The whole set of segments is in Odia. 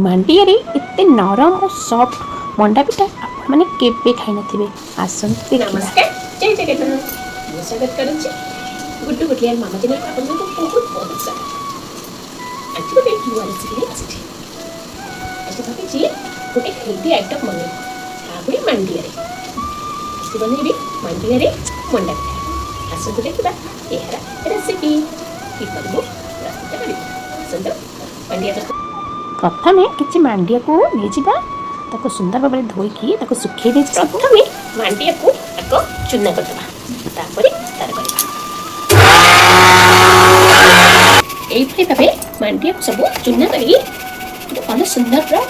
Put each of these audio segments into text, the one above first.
ମାଣ୍ଡିଆରେ ଏତେ ନରମ ଓ ସଫ୍ଟ ମଣ୍ଡା ପିଠା ଆପଣମାନେ କେବେ ଖାଇନଥିବେ। ଆସନ୍ତୁ ଦେଖିବା। ନମସ୍କାର, ଜୟ ଜଗନ୍ନାଥ। ମୁଁ ସ୍ୱାଗତ କରୁଛି ଗୁଡ୍ଡୁ ଗୁଡଲିଆର ମାମା ଚ୍ୟାନେଲକୁ। ଆପଣଙ୍କୁ ବହୁତ ବହୁତ ସ୍ୱାଗତ। ଆଜି ଗୋଟେ ନୂଆ ରେସିପି ନେଇ ଆସିଛି। ଆଜି ଭାବିଛି ଗୋଟେ ହେଲ୍ଦି ଆଇଟମ୍ ବନେଇବି, ତାପରେ ମାଣ୍ଡିଆରେ ଆଜି ବନେଇବି ମାଣ୍ଡିଆରେ ମଣ୍ଡା ପିଠା। ଆସନ୍ତୁ ଦେଖିବା ଏହାର ରେସିପି କିପରି ମୁଁ ପ୍ରସ୍ତୁତ କରିବି। ଆସନ୍ତୁ ମାଣ୍ଡିଆ ପ୍ରସ୍ତୁତ ପ୍ରଥମେ କିଛି ମାଣ୍ଡିଆକୁ ନେଇଯିବା। ତାକୁ ସୁନ୍ଦର ଭାବରେ ଧୋଇକି ତାକୁ ଶୁଖେଇ ଦେଇଛି ସବୁ। ପ୍ରଥମେ ମାଣ୍ଡିଆକୁ ଆଗ ଚୁନା କରିଦେବା, ତାପରେ ତାର କରିବା। ଏଇଭଳି ଭାବେ ମାଣ୍ଡିଆକୁ ସବୁ ଚୁନା କରି ଗୋଟେ ଭଲ ସୁନ୍ଦର ପୁରା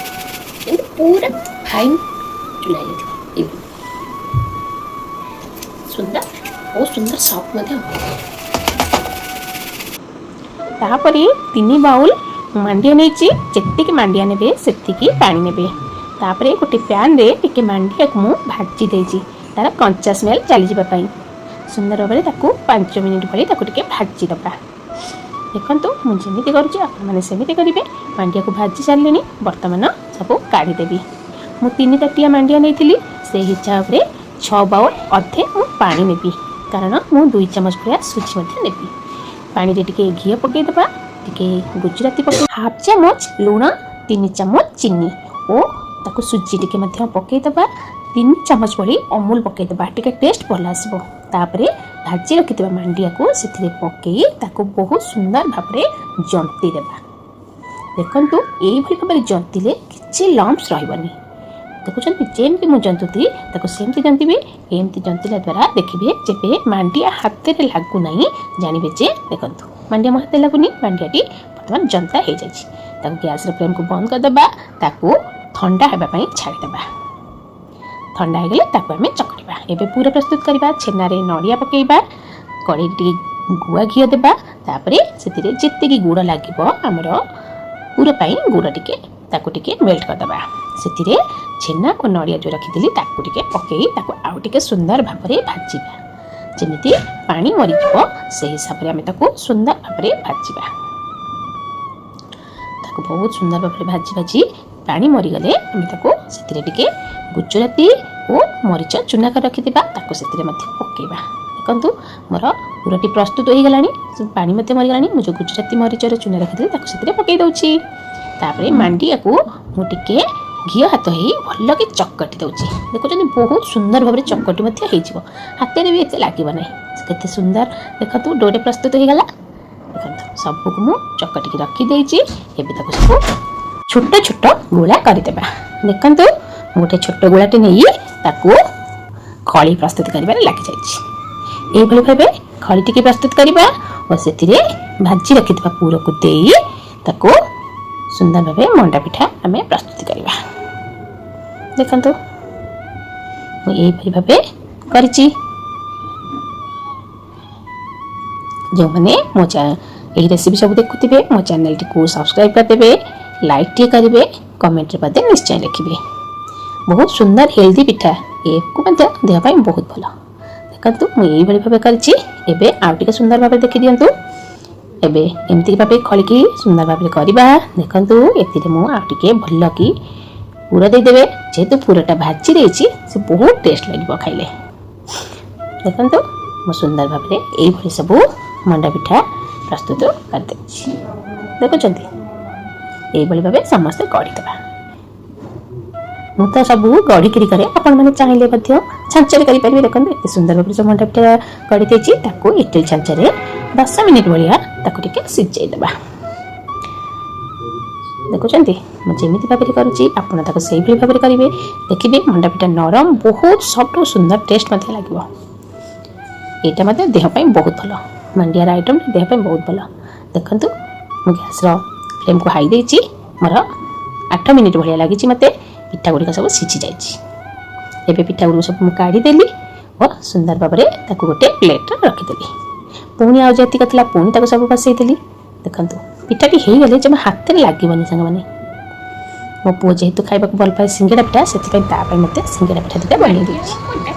ଯେମିତି ପୁରା ଫାଇନ୍ ଚୁନା ହେଇଯାଇଥିବ। ଏଇଭଳି ସୁନ୍ଦର, ବହୁତ ସୁନ୍ଦର ସଫ୍ଟ ମଧ୍ୟ ହେବ। ତାପରେ 3 ବାଉଲ ମାଣ୍ଡିଆ ନେଇଛି। ଯେତିକି ମାଣ୍ଡିଆ ନେବେ, ସେତିକି ପାଣି ନେବେ। ତାପରେ ଗୋଟେ ପ୍ୟାନ୍ରେ ଟିକେ ମାଣ୍ଡିଆକୁ ମୁଁ ଭାଜି ଦେଇଛି, ତାର କଞ୍ଚା ସ୍ମେଲ୍ ଚାଲିଯିବା ପାଇଁ। ସୁନ୍ଦର ଭାବରେ ତାକୁ 5 ମିନିଟ୍ ଭଳି ତାକୁ ଟିକେ ଭାଜି ଦେବା। ଦେଖନ୍ତୁ, ମୁଁ ଯେମିତି କରୁଛି, ଆପଣମାନେ ସେମିତି କରିବେ। ମାଣ୍ଡିଆକୁ ଭାଜି ସାରିଲିଣି, ବର୍ତ୍ତମାନ ସବୁ କାଢ଼ିଦେବି। ମୁଁ 3 ତାଟିଆ ମାଣ୍ଡିଆ ନେଇଥିଲି, ସେଇ ହିସାବରେ 6 ବାଉଲ ଅଧେ ମୁଁ ପାଣି ନେବି, କାରଣ ମୁଁ 2 ଚାମଚ ଭଳିଆ ସୁଜି ମଧ୍ୟ ନେବି। ପାଣିରେ ଟିକେ ଘିଅ ପକାଇଦେବା, ଟିକେ ଗୁଜୁରାତି ପକାଇ, ହାଫ୍ ଚାମଚ ଲୁଣ, 3 ଚାମଚ ଚିନି ଓ ତାକୁ ସୁଜି ଟିକେ ମଧ୍ୟ ପକାଇଦେବା। 3 ଚାମଚ ଭଳି ଅମୁଲ ପକାଇଦେବା, ଟିକେ ଟେଷ୍ଟ ଭଲ ଆସିବ। ତାପରେ ଭାଜି ରଖିଥିବା ମାଣ୍ଡିଆକୁ ସେଥିରେ ପକାଇ ତାକୁ ବହୁତ ସୁନ୍ଦର ଭାବରେ ଜନ୍ତି ଦେବା। ଦେଖନ୍ତୁ, ଏଇଭଳି ଭାବରେ ଜନ୍ତିଲେ କିଛି ଲମ୍ପସ୍ ରହିବନି। ଦେଖୁଛନ୍ତି, ଯେମିତି ମୁଁ ଜନ୍ତୁଥିଲି, ତାକୁ ସେମିତି ଜନ୍ତିବେ। ଏମିତି ଜନ୍ତିଲା ଦ୍ୱାରା ଦେଖିବେ, ଯେବେ ମାଣ୍ଡିଆ ହାତରେ ଲାଗୁନାହିଁ, ଜାଣିବେ ଯେ, ଦେଖନ୍ତୁ, ମାଣ୍ଡିଆ ମୋ ହାତରେ ଲାଗୁନି, ମାଣ୍ଡିଆଟି ବର୍ତ୍ତମାନ ଜନ୍ତା ହେଇଯାଇଛି। ତାକୁ ଗ୍ୟାସ୍ର ଫ୍ଲେମ୍କୁ ବନ୍ଦ କରିଦେବା। ତାକୁ ଥଣ୍ଡା ହେବା ପାଇଁ ଛାଡ଼ିଦେବା। ଥଣ୍ଡା ହେଇଗଲେ ତାକୁ ଆମେ ଚକଟିବା। ଏବେ ପୁର ପ୍ରସ୍ତୁତ କରିବା। ଛେନାରେ ନଡ଼ିଆ ପକାଇବା, କଡ଼େଇରେ ଟିକେ ଗୁଆ ଘିଅ ଦେବା। ତାପରେ ସେଥିରେ ଯେତିକି ଗୁଡ଼ ଲାଗିବ ଆମର ପୁର ପାଇଁ, ଗୁଡ଼ ଟିକେ ତାକୁ ଟିକେ ମେଲ୍ଟ କରିଦେବା। ସେଥିରେ ଛେନା ଓ ନଡ଼ିଆ ଯେଉଁ ରଖିଥିଲି, ତାକୁ ଟିକେ ପକାଇ ତାକୁ ଆଉ ଟିକେ ସୁନ୍ଦର ଭାବରେ ଭାଜିବା। ଯେମିତି ପାଣି ମରିଯିବ, ସେହି ହିସାବରେ ଆମେ ତାକୁ ସୁନ୍ଦର ଭାବରେ ଭାଜିବା। ତାକୁ ବହୁତ ସୁନ୍ଦର ଭାବରେ ଭାଜି ଭାଜି ପାଣି ମରିଗଲେ ଆମେ ତାକୁ ସେଥିରେ ଟିକେ ଗୁଜୁରାତି ଓ ମରିଚ ଚୁନା କରି ରଖିଥିବା, ତାକୁ ସେଥିରେ ମଧ୍ୟ ପକାଇବା। ଦେଖନ୍ତୁ, ମୋର ପୁରଟି ପ୍ରସ୍ତୁତ ହୋଇଗଲାଣି, ପାଣି ମଧ୍ୟ ମରିଗଲାଣି। ମୁଁ ଯେଉଁ ଗୁଜୁରାତି ମରିଚର ଚୁନା ରଖିଥିଲି, ତାକୁ ସେଥିରେ ପକାଇ ଦେଉଛି। ତାପରେ ମାଣ୍ଡିଆକୁ ମୁଁ ଟିକେ ଘିଅ ହାତ ହେଇ ଭଲକି ଚକଟି ଦେଉଛି। ଦେଖୁଛନ୍ତି, ବହୁତ ସୁନ୍ଦର ଭାବରେ ଚକଟି ମଧ୍ୟ ହେଇଯିବ, ହାତରେ ବି ଏତେ ଲାଗିବ ନାହିଁ। କେତେ ସୁନ୍ଦର ଦେଖନ୍ତୁ, ଡୋରେ ପ୍ରସ୍ତୁତ ହେଇଗଲା। ଦେଖନ୍ତୁ, ସବୁକୁ ମୁଁ ଚକଟିକି ରଖିଦେଇଛି। ଏବେ ତାକୁ ସବୁ ଛୋଟ ଛୋଟ ଗୁଳା କରିଦେବା। ଦେଖନ୍ତୁ, ମୁଁ ଗୋଟେ ଛୋଟ ଗୁଳାଟେ ନେଇ ତାକୁ ଖଳି ପ୍ରସ୍ତୁତ କରିବାରେ ଲାଗିଯାଇଛି। ଏଇଭଳି ଭାବେ ଖଳି ଟିକେ ପ୍ରସ୍ତୁତ କରିବା ଓ ସେଥିରେ ଭାଜି ରଖିଥିବା ପୁରକୁ ଦେଇ ତାକୁ ସୁନ୍ଦର ଭାବେ ମଣ୍ଡା ପିଠା ଆମେ ପ୍ରସ୍ତୁତ କରିବା। ଦେଖନ୍ତୁ, ମୁଁ ଏଇଭଳି ଭାବେ କରିଛି। ଯେଉଁମାନେ ମୋ ଏହି ରେସିପି ସବୁ ଦେଖୁଥିବେ, ମୋ ଚ୍ୟାନେଲଟିକୁ ସବସ୍କ୍ରାଇବ୍ କରିଦେବେ, ଲାଇକ୍ ଟିକେ କରିବେ, କମେଣ୍ଟରେ ମଧ୍ୟ ନିଶ୍ଚୟ ଲେଖିବେ। ବହୁତ ସୁନ୍ଦର ହେଲ୍ଦି ପିଠା, ଏକୁ ମଧ୍ୟ ଦେହ ପାଇଁ ବହୁତ ଭଲ। ଦେଖନ୍ତୁ, ମୁଁ ଏଇଭଳି ଭାବେ କରିଛି। ଏବେ ଆଉ ଟିକେ ସୁନ୍ଦର ଭାବରେ ଦେଖିଦିଅନ୍ତୁ। ଏବେ ଏମିତି ଭାବେ ଖଳିକି ସୁନ୍ଦର ଭାବରେ କରିବା। ଦେଖନ୍ତୁ, ଏଥିରେ ମୁଁ ଆଉ ଟିକେ ଭଲ କି ପୁର ଦେଇଦେବେ। ଯେହେତୁ ପୁରଟା ଭାଜି ଦେଇଛି, ସେ ବହୁତ ଟେଷ୍ଟ ଲାଗିବ ଖାଇଲେ। ଦେଖନ୍ତୁ, ମୁଁ ସୁନ୍ଦର ଭାବରେ ଏଇଭଳି ସବୁ ମଣ୍ଡା ପିଠା ପ୍ରସ୍ତୁତ କରିଦେଇଛି। ଦେଖୁଛନ୍ତି, ଏଇଭଳି ଭାବେ ସମସ୍ତେ ଗଢ଼ିଦେବା। ମୁଁ ତ ସବୁ ଗଢ଼ିକିରି କରେ, ଆପଣମାନେ ଚାହିଁଲେ ମଧ୍ୟ ଛାଞ୍ଚରେ କରିପାରିବେ। ଦେଖନ୍ତୁ, ଏତେ ସୁନ୍ଦର ଭାବରେ ସବୁ ମଣ୍ଡା ପିଠା ଗଢ଼ି ଦେଇଛି। ତାକୁ ଇଟିଲି ଛାଞ୍ଚରେ 10 ମିନିଟ୍ ଭଳିଆ ତାକୁ ଟିକେ ସିଝେଇ ଦେବା। ଦେଖୁଛନ୍ତି, ମୁଁ ଯେମିତି ଭାବରେ କରୁଛି, ଆପଣ ତାକୁ ସେଇଭଳି ଭାବରେ କରିବେ। ଦେଖିବେ, ମଣ୍ଡା ପିଠା ନରମ, ବହୁତ ସଫ୍ଟ ଓ ସୁନ୍ଦର ଟେଷ୍ଟ ମଧ୍ୟ ଲାଗିବ। ଏଇଟା ମଧ୍ୟ ଦେହ ପାଇଁ ବହୁତ ଭଲ। ମାଣ୍ଡିଆର ଆଇଟମ୍ ଦେହ ପାଇଁ ବହୁତ ଭଲ। ଦେଖନ୍ତୁ, ମୁଁ ଗ୍ୟାସ୍ର ଫ୍ଲେମ୍କୁ ହାଇ ଦେଇଛି। ମୋର 8 ମିନିଟ୍ ଭଳିଆ ଲାଗିଛି ମୋତେ। ପିଠା ଗୁଡ଼ିକ ସବୁ ସିଝି ଯାଇଛି। ଏବେ ପିଠା ଗୁଡ଼ିକ ସବୁ ମୁଁ କାଢ଼ିଦେଲି ଓ ସୁନ୍ଦର ଭାବରେ ତାକୁ ଗୋଟେ ପ୍ଲେଟ୍ରେ ରଖିଦେଲି। ପୁଣି ଆଉ ଯେତିକ ଥିଲା, ପୁଣି ତାକୁ ସବୁ ବସେଇଦେଲି। ଦେଖନ୍ତୁ, ପିଠାଟି ହେଇଗଲେ ଜମା ହାତରେ ଲାଗିବନି। ସାଙ୍ଗମାନେ, ମୋ ପୁଅ ଯେହେତୁ ଖାଇବାକୁ ଭଲ ପାଏ ସିଙ୍ଗଡ଼ା ପିଠା, ସେଥିପାଇଁ ତା ପାଇଁ ମଧ୍ୟ ସିଙ୍ଗଡ଼ା ପିଠା ଦୁଇଟା ବନେଇ ଦେଇଛି। ମଣ୍ଡା